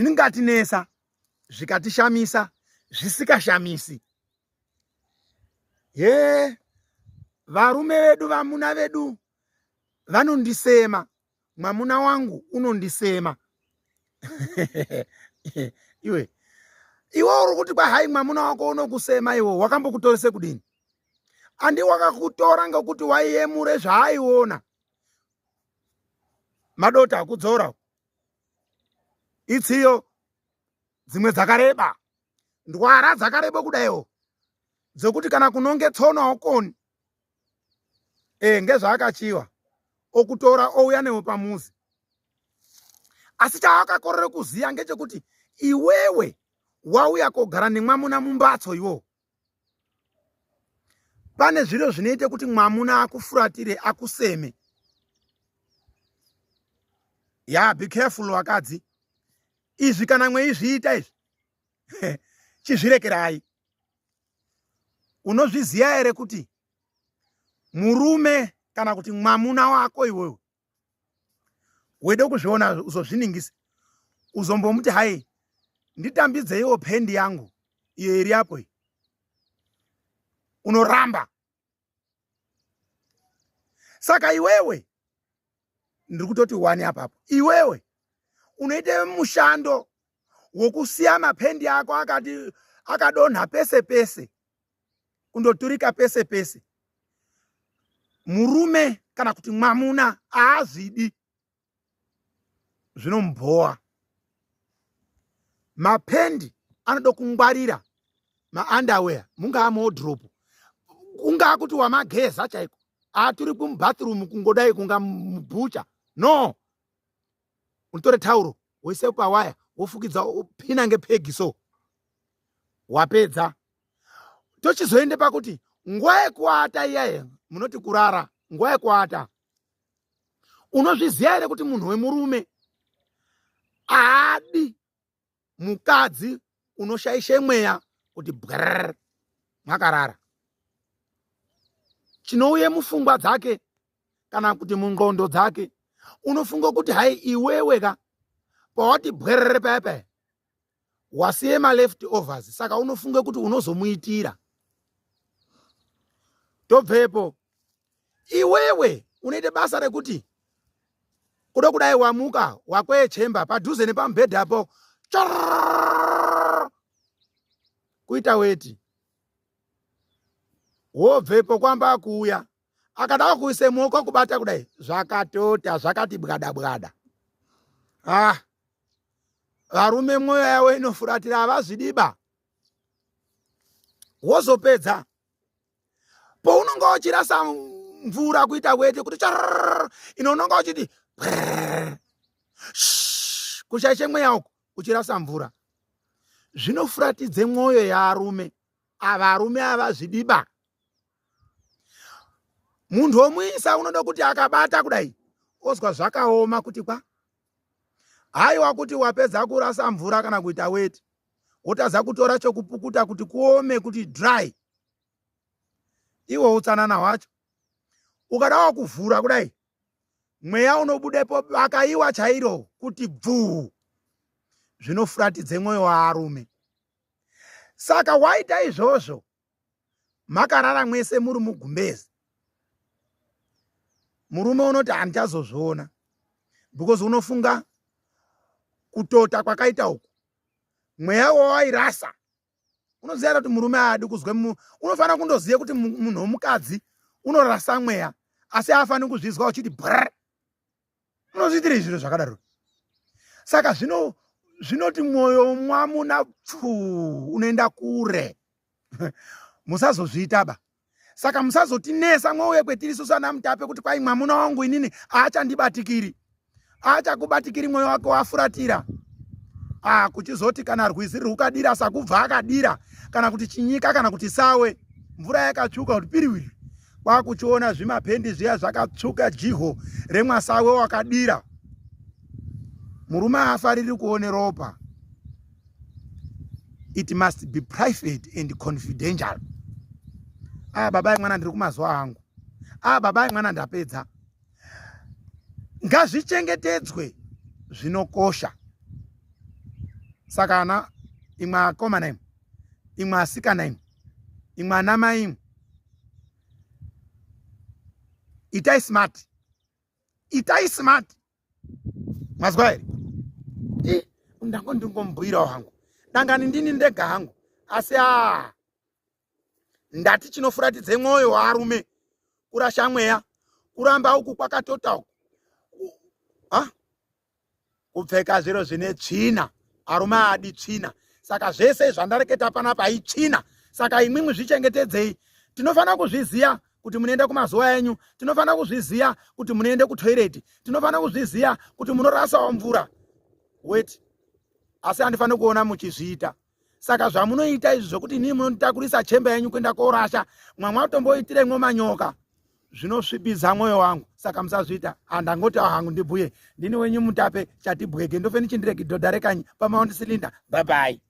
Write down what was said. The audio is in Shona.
Zvingatinesa, zvikatishamisa, zvisikashamisi. Ye varume vedu, vamuna vedu vanondisema, mwamuna wangu unondisema. Iwe iwe uri kuti kwahai mwamuna wako unokusema, iwe wakambokutorese kudini? Andi wakakutora ngekuti waiyemure zvaaiona madota akudzora itsiyo dzimwe dzakareba, ndwara dzakareba kudaiwo dzekuti kana kunonge tsono haukoni. E, ngezvaakachiwa okutora ouya newe pamuzi, asi chaakakorere kuziya ngechekuti iwewe wauya kogara nemwamuna mumbatso iwowo. Pane zviro zvinoita kuti mwamuna akufuratire, akuseme. Ya, be careful vakadzi, izvi kana mweizviita izvi chizvirekerai. Unozviziva here kuti murume kana kuti mwamuna wako iwewe wede kuzviona, uzozviningisa, uzombomuti hai, nditambidzeiwo pendi yangu iyo iri apo iyi, unoramba. Saka iwewe, ndiri kutoti wani apapo, iwewe unoite mushando wokusiya mapendi ako akati akadonha pese pese, kundoturika pese pese. Murume kana kuti mwamuna haazvidi, zvinomubhowa. Mapendi anoda kungwarira, maunderwear, mungaa muwardrobe, kungaa kuti wamageza chaiko, aturikwi mubathroom kungodai kunga mubhucha. No, unotore tauro woise pawaya, wofukidza, pina ngepegi. So wapedza, tochizoende pakuti nguva yekuata iyaye, munoti kurara, nguva yekuata. Unozviziva here kuti munhu wemurume haadi mukadzi unoshaishe mweya kuti bwrr mwakarara? Chinouye mupfungwa dzake kana kuti mundxondo dzake, unofunga kuti hai, iwewe ka pawati bwerere paya paya wasiye maleft overs, saka unofunga kuti unozomuitira. Tobvepo, iwewe unoite basa rekuti kuda kudai wamuka wakweye chemba padhuze nepamubhedhapo kuita weti, wobvepo kwamba kuuya akada kuise muoko kubata kudai, zvakatota, zvakati bwada bwada. Ah, varume mwoyo yavo inofuratira, havazvidiba. Wozopedza, pounonga uchirasa mvura kuita weti kuti char, ino unonga uchiti kushaishe mweya uku uchirasa mvura, zvinofuratidze mwoyo yaarume. Avarume havazvidiba. Munhu womuisa unoda kuti akabata kudai ozwa zvakaoma kuti kwa. Haiwa kuti wapedza kurasa mvura kana kuita weti, wotadza kutora chokupukuta kuti kuome, kuti dry. Iwo utsanana hwacho, ukadawo kuvhura kudai, mweya unobudepo bakaiwa chairo kuti bvuu. Zvinofuratidze mwoyo waarume. Saka waita izvozvo, makarara mwese muri mugumbezi, murume unoti handichazozviona because unofunga kutota kwakaita uku, mweya wawairasa. Unoziva kuti murume haadi kuzwe, unofanira kundoziva kuti munhu womukadzi unorasa mweya, asi haafaniri kuzvizwa uchiti br. Unozviitire zviro zvakadaro? Saka zvino zvinoti mwoyo mwamuna pfuu, unoenda kure. Musazozviita ba. Saka musazotinesa mwouye kwetiri susu ana Mutape kuti kwai mwamuna wangu inini haachandibatikiri. Aachakubatikiri, mwoyo wake wafuratira. Ah, kuchizoti kana rwizi rwukadira sakubva akadira, kana kuti chinyika, kana kuti sawe, mvura yakatsvuka kuti piriwiri, kwakuchiona zvimapendi zviya zvakatsvuka, jiho remwasawe wakadira. Murume haafariri kuone ropa. It must be private and confidential. Ah, baba mwana, ndiri kumazuva angu. Ah, baba mwana, ndapedza. Ngazvichengetedzwe, zvinokosha. Saka ana imwe akomana imwe, imwe asikana imwe, imwe ana mai imwe, itai smart, itai smart. Mazwa here? Ndango ndingomubhuirawo hangu, dangani ndini ndega hangu, asi a ndati chinofuratidze mwoyo waarume kurasha mweya, kuramba uku kwakatota uku, kupfeka zviro zvine tsvina. Arume aadi tsvina, saka zvese zvandareketa panapa itsvina. Saka imwimwi zvichengetedzei. Tinofanira kuzviziva kuti munoenda kumazuva enyu, tinofanira kuzviziva kuti munoenda kutoireti, tinofanira kuzviziva kuti munorasawo mvura weti, asi handifaniri kuona muchizviita. Saka zvamunoita izvi zvokuti inii munonditakurisa chemba yenyu kuenda korasha, mwamwatomboitiremwo manyoka, zvinosvibidza mwoyo wangu, saka musazviita. Handangoti hangu ndibhuye, ndini wenyu Mutape Chatibwege, ndofeni chindiregi dhodha rekanyi pamaundi silinda. Bye bye.